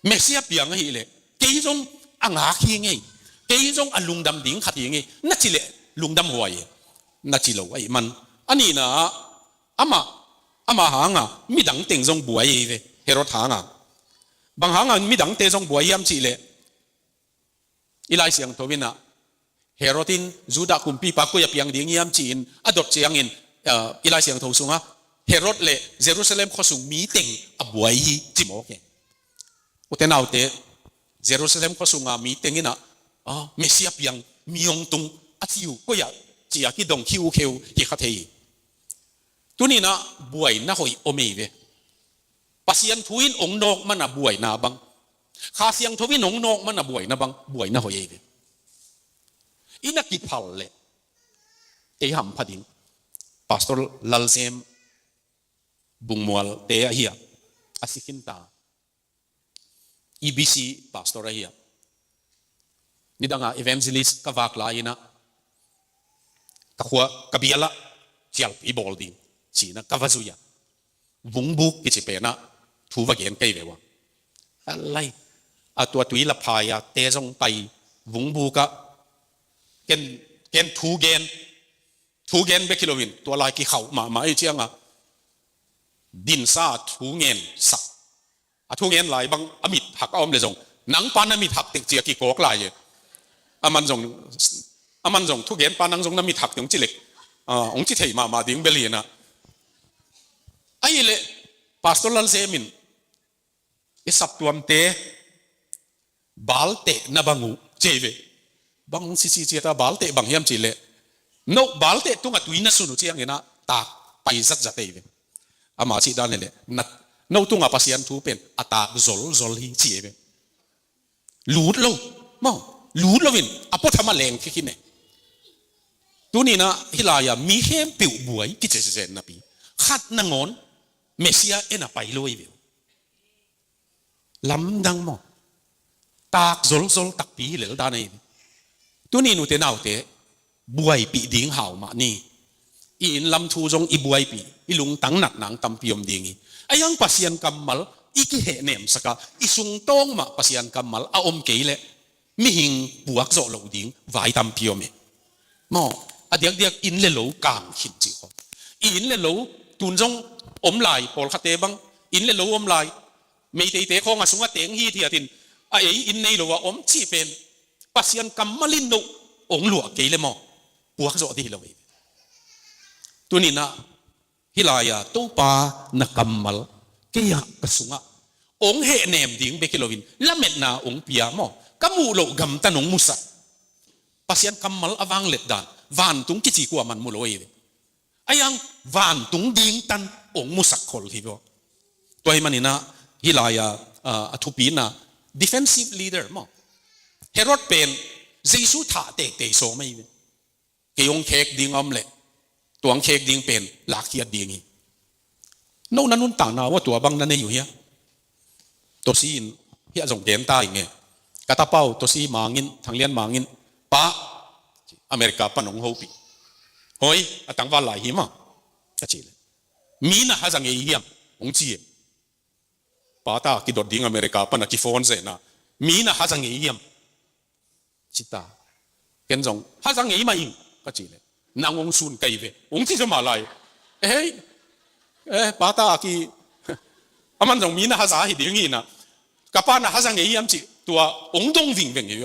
Messiah piang ahih leh kei zong a ngak hi ngei, kei zong a lungdam ding khat hi ngei, na ci leh lungdam huai e, na ci lo ahih man. A nihna ah, amah, amah hanga midang teng zong buai hi ve, Herod hanga. Bang hanga midangte zong buai hiam cih leh, i Lai Siangtho in ah, Herod in Judah kumpipa koi ah piang ding hiam ci-in a dot ciangin, ah, i Lai Siangtho sungah Herod leh Jerusalem khuasung mi teng a buai hi ci mawk e. Ute naute, Jerusalem khuasunga mi teng in ah, ah, Messiah piang mi hong tung a ci uh koi ah ci-a kidong khiukheu hi kha thei hi. Tuni-in ah buaina hoih om hi ve. Pasian thu in hong nawk mana buaina bang, Kha Siangtho in hong nawk mana buaina bang, buaina hoih ahi ve. I na kiphal leh kei hampha ding, Pastor Lalzem Bungmual te ahi a, a si khinta, E B C pastor ahi a. Nidanga evangelist ka vak lai-in ah, ka khua, ka bialah cialpi bawl ding ci-in ah ka va zui a, Vungbuk kici pen ah thu va gen kei ve ua. A lai, a tua Tuilaphaia te zong pai, Vungbuk ah ken, ken thu gen, Thu gen bek hi loin tua lai kikhauh mahmah ei cianga dinsa thu ngen sak. A thu ngen lai bang a mit hak a om le zong nang pa na mit hak tek cia kikawk lai e. Aman zong, aman zong thu gen pa nang zong na mit hak ding ci lek. Ong ci thei mahmah ding bel hi na. Ahi le Pastor Lalzem in i saptuamte balteh na bang uh cei ve. Bang sisi cia ta balteh bang hiam ci le no balteh tunga tui na sun uh ciangina tak pai zatzat ei ve. Ama cih dan le no tunga Pasian thu pen a tak zolzol hi ci ei ve. Lut lo maw, lut loin a puatham a leng khikhin e. Tunina hilai-a mi khempeuh buai kici zen napi khat nangawn Mesia en a pai lo ei ve. Lamdang maw? Tak zolzol takpi hi lel dan ei ve. Tuni nute naute buaipih ding hau mah ni. I inn lam thu zong i buaipih i lungtang natna tampi om ding hi. A iang Pasian kammal i kihehnemsaka i sungtawng mah Pasian kammal a om kei leh mihing puak zawh loh ding vai tampi om e. Maw, a diakdiak inn le lo kang khin cih khaw. I inn le lo tun zong om lai pawlkhatte bang inn le lo om lai. Meiteite khawng a sungah teng hithiatin a ei inn nei lo a om cih pen Pasian kammal in no ong luah kei le maw puak zawh dih lo ei. Tuninah hilai-a Topa na kammal kei-ah ka sungah ong hehnem ding bek hi loin lametna ong pia maw ka muh loh gamtan ong musak. Pasian kammal a vanglet dan vantung kici kuaman mu lo ei. A iang vantung dingtan ong musak khol hi bawh. Tua hi maninah hilai-a a thupina defensive leader maw Herod pen Jesu thah teitei sawm ahi ve. Kei ong khek ding a om leh tuang khek ding pen lakkhiat ding hi. No na nuntakna uh a tua bang na nei uh hia? Tosi in hiah zong gen ta ing e. Ka tapau Tosi mangin Thanglian mangin pa America pan ong hopih. Hoi a tangval lai hi ma ka ci le mi na haza ngei hiam ong ci e. Pata kidot ding America pana kiphone zena mi na haza ngei hiam? Cita ken zong haza ngei mah ing ka ci le nang ong sun kai ve ong ci zoma lai. Ehei eh pata aki aman zong mi na haza hi ding hina ka pa na haza ngei hiam ci tua ong dong vingveng hi.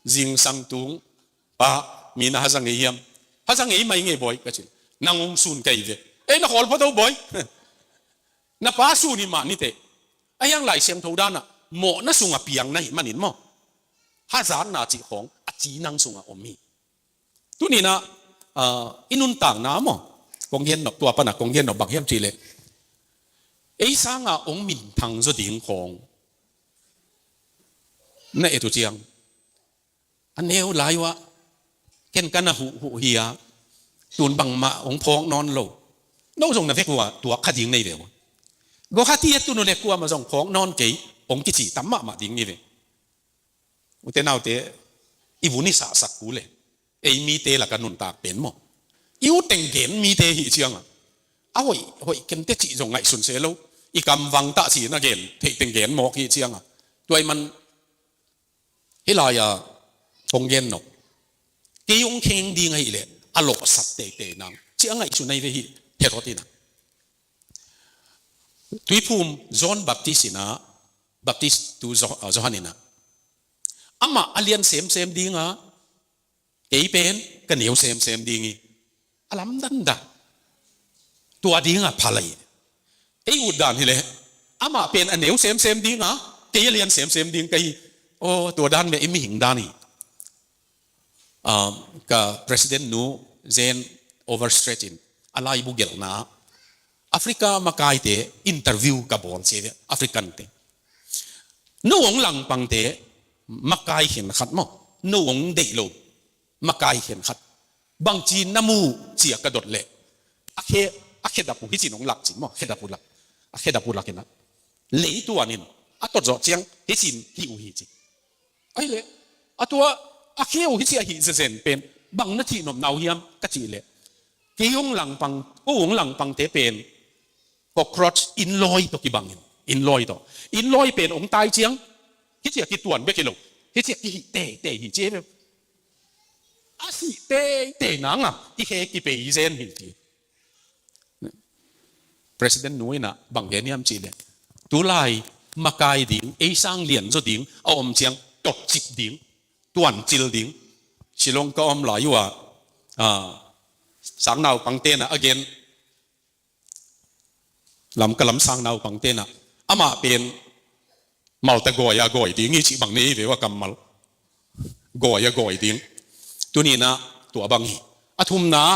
Zingsang tung pa mi na haza ngei hiam? Haza ngei mah ing e bawi ka ci le nang ong sun kai ve. Ei na khawl pha do bawi. Na pa sun hi mah nite. A hiang Lai Siangtho danah mawhna sungah piang na hi manin maw hazatna cih khawng a ci nang sungah om hi. Tuninah i nuntakna maw kong gen nop tua pana kong gen nop bang hiam cih leh ei sanga ong minthang zaw ding khawng na et uh ciang a neu lai uh ah ken ka na huhhuh hi a tun bangmah ong phawk nawn lo. No zong na vek uh ah tuak kha ding nei ve uh a gawkhati a tun uh le kuamah zong phawk nawn kei ong kici tam mahmah ding hi ve. Ute naute i vun i sahsak uh le ei mite laka nuntak pen maw i uh teng gen mite hih cianga a hoih hoih kente cih zong ngaihsun se lo. I kamvang tah cih na gen theih teng gen mawk hih cianga tua i man hilai-a kong gen nop kei ong kheng ding ahih leh a lawhsap teitei nang ci a ngaihsun ahi ve hih Herod inah. Tuiphum John Baptist inah Baptist tu Johan inah amah a lian semsem dinga kei pen ka neu semsem ding hi. A lamdan dah tua dinga phalai ei ut dan hileh amah pen a neu semsem dinga kei a lian semsem ding ka hi. Aw tua dan meh i mihing dan hi. Ka president nu Jane Overstreet in a laibu gelhna Africa makaite interview ka bawl cia African te no ong langpangte makai khen khat maw no ong deih lo makai khen khat bangci na mu cia ka dot leh a khe a khedap uh hicin ong lak cin maw khedap uh lak a khedap uh lak inah lei tuanin a tot zawh ciang hicin hi uh hi ci. Ahileh a tua a khe uh hici ahi zezen pen bang na thih nopna uh hiam ka cih leh kei ong langpang ko ong langpangte pen cockroach innlawi tawh kibangin innlawi tawh innlawi pen ong tai ciang hici a kituan bek hi lo hici a kihih teitei hi ci. A sih teitei nangah i khe kipei zen hi ci. President nu in ah bang gen hiam cih leh, tulai makai ding, ei sang lian zaw ding a om ciang totcip ding, tuancil ding. Shillong ka om lai uh ah, ah, sangnaupangte'n ah a gen, Lamka lam sangnaupangte'n ah, amah pen Malta gawi a gawi ding hi cih bang nei ve ua kammal. Gawi a gawi ding. Tuni-in ah tua bang hi. A thumna,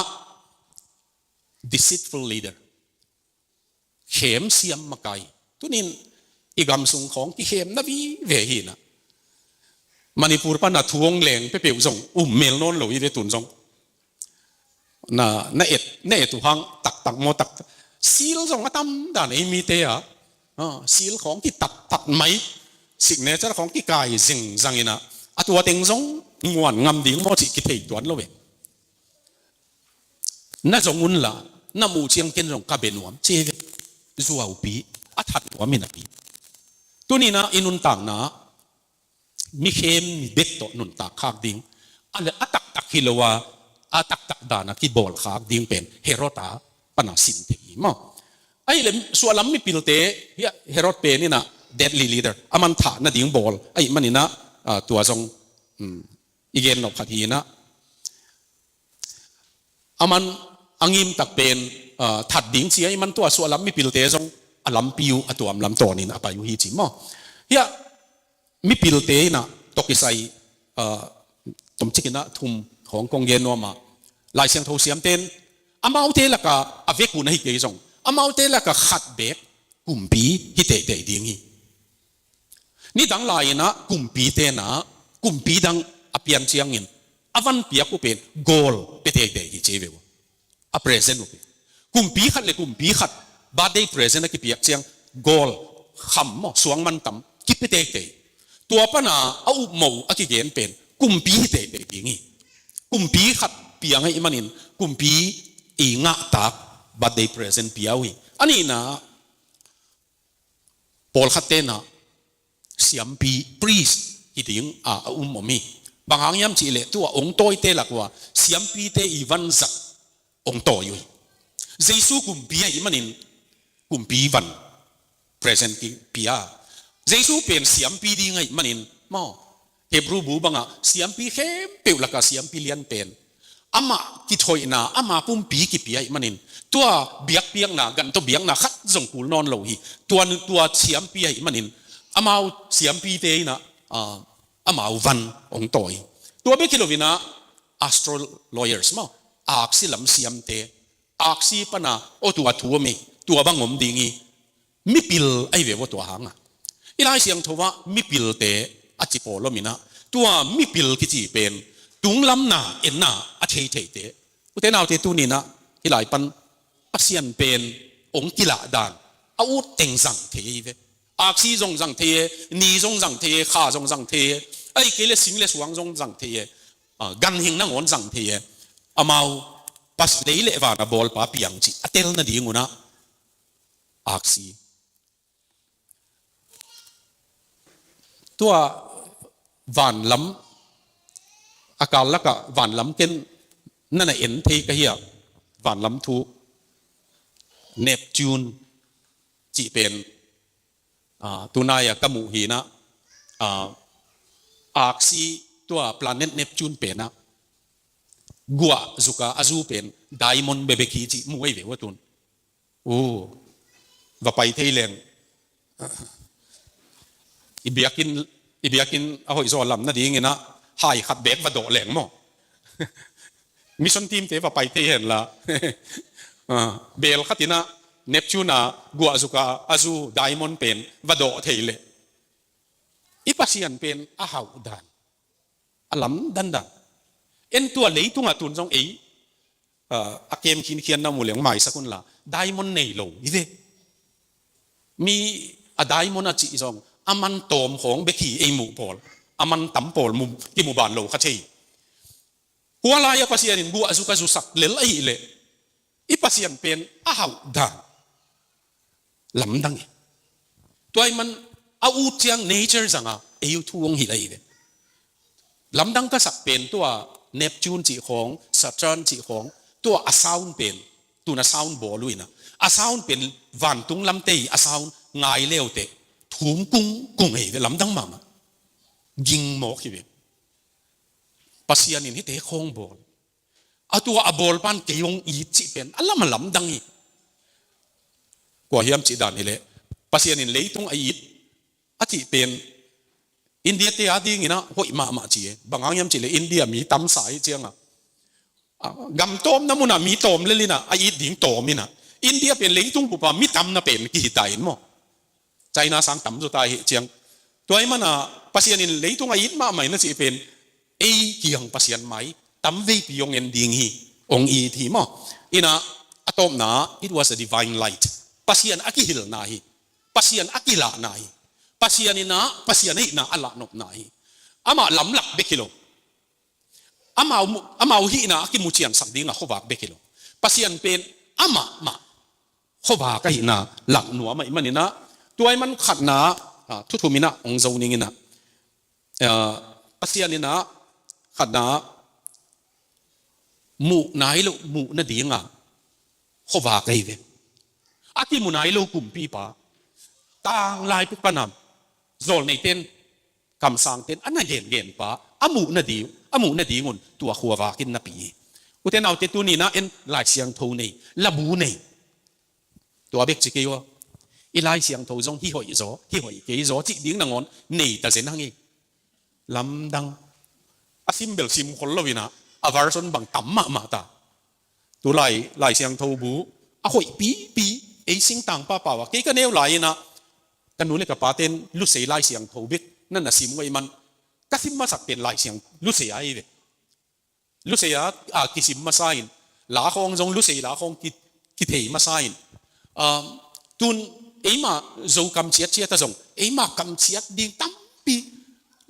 deceitful leader. Khem siam makai. Tuni-in i gam sung khawng kikhemna vive hi-in ah, Manipur pan a thu hong leng peuhpeuh zong um mel nawn lo hi ve tun zong. Na, na et, na et uh hang taktak maw taktak. Seal zong a tam dan ei mite ah. Ah, seal khawng kitattat mai. Signature khawng kikai zingzang in ah, a tua teng zong nguan ngam ding maw cih kithei tuan lo ve. Na zong unla, na muh ciang ken zong ka bia nuam ci ve. Zuaupi, a that nuam hi napi. Tuni-in ah i nuntakna, mi khem mi bek tawh nuntak khak ding, a le a taktak hi lo a, a taktak dan a kibawl khak ding pen Herod a pan a sin thei hi maw. Ahih leh suahlam mipilte, hiah Herod pen in ah deadly leader, aman thah nading bawl ahih manin ah, ah, tua zong, um, i gen nop khat hi-in ah, aman a ngim tak pen, ah, that ding ci ahih man tua suahlam mipilte zong a lampi uh a tuamlam tawnin a pai uh hi ci maw. Hiah mipilte in ah tawh kisai, ah, tomcik in ah thum khawng kong gen nuam a, Lai Siangtho siamte'n amaute lakah a vek uh na hi kei zong, amaute lakah khat bek kumpi hi teitei ding hi. Nidang lai-in ah kumpite'n ah kumpi dang a pian ciangin a van piak uh pen gold pia teitei hi ci ve uh. A present uh pen, kumpi khat le kumpi khat birthday present a kipiak ciang gold, kham maw, suang mantam kipia teitei. Tua pan a a upmawh a kigen pen kumpi hi teitei ding hi. Kumpi khat piang ahih manin kumpi i ngahtak birthday present pia uh hi. A nihna, pawlkhatte'n ah siampi, priest hi ding a, a um om hi. Bang hang hiam cih leh tua hong tawite lak ua siampite i vanzat hong tawi uh hi. Jesu kumpi ahih manin kumpi van present kipia. Jesu pen siampi ding ahih manin maw, Hebrew bu bangah siampi khempeuh lakah siampi lian pen, amah kithoihna, ama pumpi kipia ahih manin, tua biakpiakna, gan tawh biakna khat zong kul nawn lo hi. Tua, tua siampi ahih manin, amau siampite in ah, ah, amau van hong tawi. Tua bek hi lo-in ah astrologers maw, aksi lam siamte, aksi pan a, aw tua thu om hi, tua bang om ding hi. Mipil ahi ve ua tua hang a. I Lai Siangtho ah mipilte a ci pawl om in ah, tua mipil kici pen tunglam na, en na a thei theite. Ute naute, tuni-in ah hih lai pan Pasian pen hong kilah dan a ut teng zang thei hi ve. Aksi zong zang thei e, ni zong zang thei e, kha zong zang thei e, ahih kei leh sing le suang zong zang thei e, ah, ganhing nangawn zang thei e. Amau Pasian, lei le van a bawlpa piang cih a tel nading un ah aksi. Tua vanlam, a kal lakah vanlam ken na na en thei ka hi a, vanlam thu, Neptune cih pen, ah, tunai a ka muh hi-in ah, ah, aksi, tua planet Neptune pen ah guah zuk a a zu pen diamond bekbek hi cih mu ahi ve ua tun. Uh, va pai thei leng. I biakinn, i biakinn a hoih zaw lam nadingin ah hai khat bek va dawh leng maw. Mission team-te va pai thei hen la. Ah, bel khat in ah Neptune a guah zuk a a zu diamond pen va dawh thei leh. I Pasian pen a hauh dan, a lamdang dan. En, tua leitungah tun zong ei, ah, a kem khinkhian na mu leng maisak un la, diamond nei lo hi ve. Mi a diamond a cih zong a man tawm khawng bek hi ei muh pawl, a man tam pawl mu, kimu ban lo kha thei. Hua lai-a Pasian in guah zuk a zusak lel ahih leh, i Pasian pen a hauh dan lamdang hi. Tua ahih man a ut ciang nature zang a ei uh thu hong hilh ahi ve. Lamdang ka sak pen tua Neptune cih khawng, Saturn cih khawng, tua a sound pen, tuna sound bawl uh inah, a sound pen vantung lamte i a sound ngai leuteh, thum kung kung ei ve, lamdang mahmah. Ging mawk hi ve. Pasian in hihte khawng bawl. A tua a bawl pan kei hong it cih pen a lam a lamdang hi. Kua hiam cih dan hileh, Pasian in leitung a it a cih pen India te a dinginah hoih mahmah ci e. Bang hang hiam cihleh India mi tamsa hi ciangah, a, gam tawmna munah mi tawm lel inah a it ding tawm inah, India pen leitung bupa mi tamna pen kihi ta in maw? China sang tam zo ta hi ciang. Tua ahih mana Pasian in leitung a it mahmah inah cih pen ei kiang Pasian mai tam veipi hong en ding hi, hong it hi maw? Inah a tawpna, it was a divine light. Pasian a kihilhna hi. Pasian a kilahna hi. Pasian inah, Pasian ahihna a lahnopna hi. Amah lamlak bek hi lo. Amau, amau hihna a kimuciansak dingah khuavak bek hi lo. Pasian pen amah mah khuavak ahihna lak nuam ahih maninah, tua ahih man khatna, a, thu thum inah hong zo ning inah, a, Pasian inah khatna, muh nai lo muh nadinga khuavak ahi ve. A kimu nai lo kumpipa, tanglai pek pana zawlneite'n, kamsangte'n a na gengenpa a muh nading, a muh nadingun tua khuavak in napi hi. Ute naute, tuni inah en Lai Siangtho nei, labu nei, tua bek ci kei uh a, i Lai Siangtho zong hih hoih zaw, hih hoih kei zaw cih ding nangawn nei ta zen hang hi. Lamdang. A sim bel sim khol lo inah, a version bang tam mahmah ta. Tu Lai, Lai Siangtho bu a hoih pipi, ei singtang pahpah uh a, kei ka neu lai inah ka nu le ka pate'n Lusei Lai Siangtho bek na na sim uh ahih man, ka sim masak pen Lai Siang Lusei ahi ve. Lusei a, a kisim masa in, la khawng zong Lusei la khawng ki, kithei masa in, um, tun eima Zo kam ciatciat a zong eima kam ciat ding tampi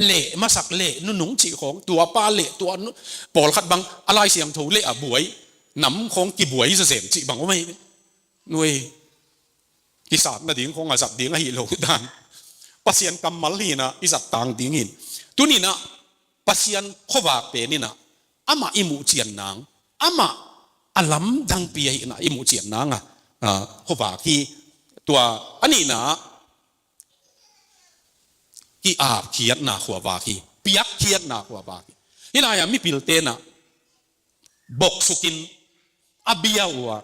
leh masak leh nunung cih khawng, tua pa leh tua nu, pawlkhat bang a Lai Siangtho leh a buai, nam khawng kibuai zawzen cih bang om ahi. Nui, kisat nading khawng a zat ding ahi lo dan. Pasian kammal hi inah i zat tang ding hi. Tuni inah Pasian khuavak pen inah amah i muhcian nang, amah a lamdangpi ahihna i muhcian nang a, a, khuavak hi. Tua a nihna, ki-apkhiatna khuavak hi, piakkhiatna khuavak hi. Hih lai-ah mipilte inah boksukin a bia uh a,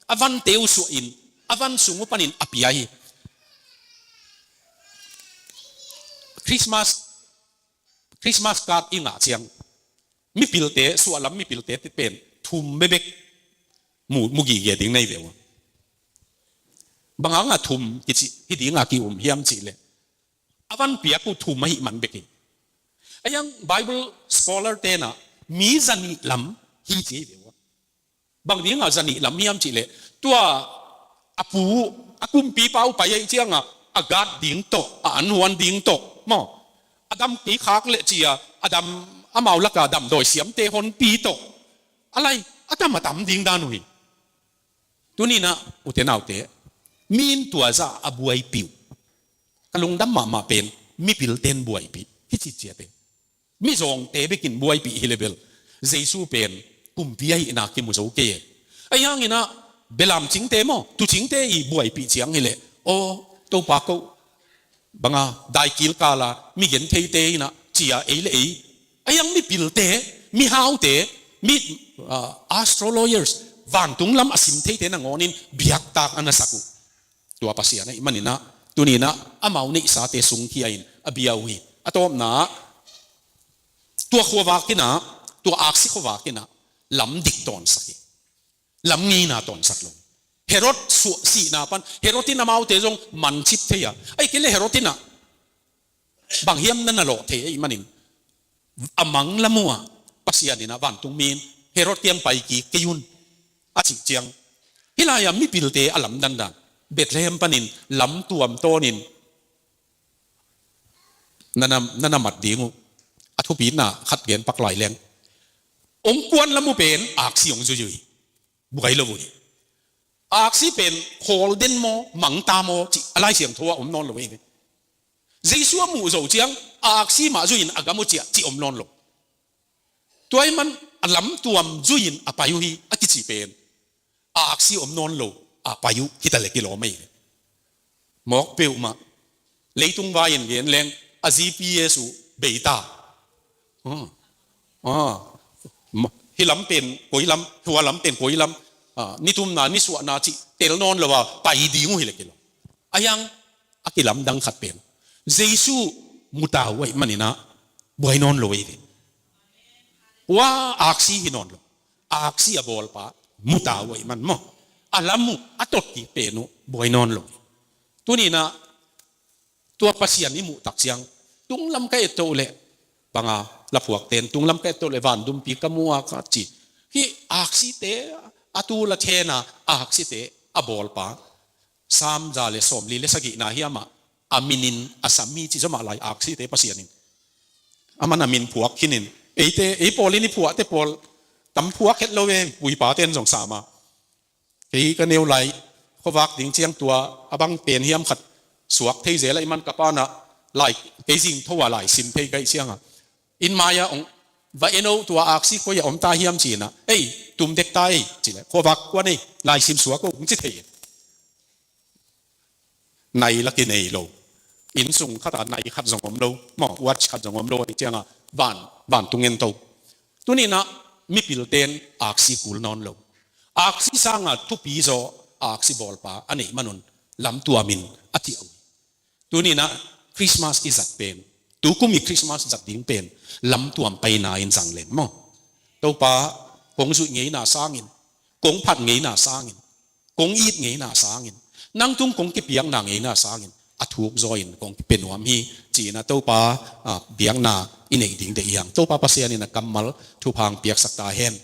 a vante uh suahin, a van sung uh panin a pia hi. Christmas, Christmas card i ngah ciang, mipilte, suahlam mipilte te pen thum bekbek mu, mu gige ding nei ve uh a. Bang hangah thum kici hi dingah ki-um hiam cihleh, a van piak uh thum ahih man bek hi. A hiang Bible scholar te'n ah mi zanih lam hi ci hi ve uh a. Bang dingah zanih lam hiam cihleh, tua a pu, a kumpipa uh pai ahih ciangah a guard ding tawh, a anhuan ding tawh maw, a dam kei khak leh ci-a, a dam, amau lakah damdawi siamte honpi tawh, a lai a tam a tam ding dan uh hi. Tuni inah ute naute, mi in tua zah a buaipih uh, ka lungdam mahmah pen mipilte'n buaipih hi ci ciat e. Mizawngte bekin buaipih hi leh bel, Jesu pen kumpi ahihna kimu zo kei e. Ahi hangin ah belam cingte maw, tuucingte i buaipih ciang hileh, aw, Topa ko, banga daikil kala mi gentheite inah ci-a ei le ei, a hiang mipilte, mihaute, mi, ah, astro lawyers, vantung lam a sim theite nangawnin biaktak a na sak uh. Tua Pasian ahih manin ah, tuni inah amau neihsate sungkhia-in a bia uh hi. A tawpna, tua khuavak inah, tua aksi khuavak inah lam dik tawnsak hi. Lam ngeina tawnsak lo. Herod suah sihna pan, Herod in amaute zong mancip thei a, ahih kei leh Herod inah bang hiam na na lawh thei ahih manin, a mang lam uh ah Pasian inah vantungmi in, Herod kiang pai kik kei un, a cih ciang, hih lai-ah mipilte a lamdandan, Bethlehem panin lam tuam tawnin na na, na na mat ding uh. A thupitna khat gen pak lai leng, hong kuan lam uh pen aksi hong zui uh hi. Buai lo uh hi. Aksi pen khawl den maw, mangta maw cih a Lai Siangtho ah om nawn lo uh hi. Jesu a muh zo ciang aksi mah zui-in a gam uh ciah cih om nawn lo. Tua ahih man a lamtuam zui-in a pai uh hi a kici pen a aksi om nawn lo a pai uh hi ta leh kilawm ei ve. Mawk peuhmah leitung vai-in gen leng a G P S uh bei ta. Ah. Ah. Ma-, hih lam pen koi lam, hua lam pen koi lam, ah, nitumna nisuahna cih tel nawn lo a pai ding uh hi leh kilawm. A hiang a kilamdang khat pen Jesu mu ta uh ahih manin ah buai nawn lo ei ve. Hua aksi hi nawn lo. Aksi a bawlpa mu ta uh ahih man maw, a lam uh a tot kik pen uh buai nawn lo. Tuni-in ah tua Pasian i muh tak ciang, tunglam ka et to leh, bang a laphuakte'n tunglam ka et to leh van dumpi ka mu a ka ci. Hih aksite a tul a thena aksite a bawlpa, Sam za le sawmli le sagihna hiam ah a minin a sam hi ci zaw mah lai, aksite Pasian in. Aman a min phuak khin in, eite, ei pawl in i phuahte pawl tam phuak het lo e, puipate'n zong sam a. Kei ka neu lai, khuavak ding ciang tua a bang pen hiam khat suak thei zel ahih man ka pa'n ah lai, kei zing tho a lai sim thei ka hih ciang a, inn mai-ah hong va en o, tua aksi koi-ah om ta hiam ci-in ah, ei, tum dek ta ei ci leh, khuavak kuan ei, lai sim suak o, hong ci thei. Nai la kinei lo. Inn sung khat ah nai khat zong om lo maw, watch khat zong om lo ahih ciang a van, vantung en to. Tuni-in ah mipilte'n aksi kul nawn lo. Aksi sang a thupi zaw aksi bawlpa a neih man un lamtuam in a ciah uh. Tuni-in ah Christmas i zat pen, tukum i Christmas zat ding pen lamtuam paina in zang leng maw, Topa, kong zuih ngeina sangin, kong phat ngeina sangin, kong it ngeina sangin, nang tung kong kipiakna ngeina sangin a thuk zaw in kong kipia nuam hi ci-in ah Topa, ah, biakna i neih ding deih hi hang. Topa Pasian in a kammal thupha hong piaksak ta hen.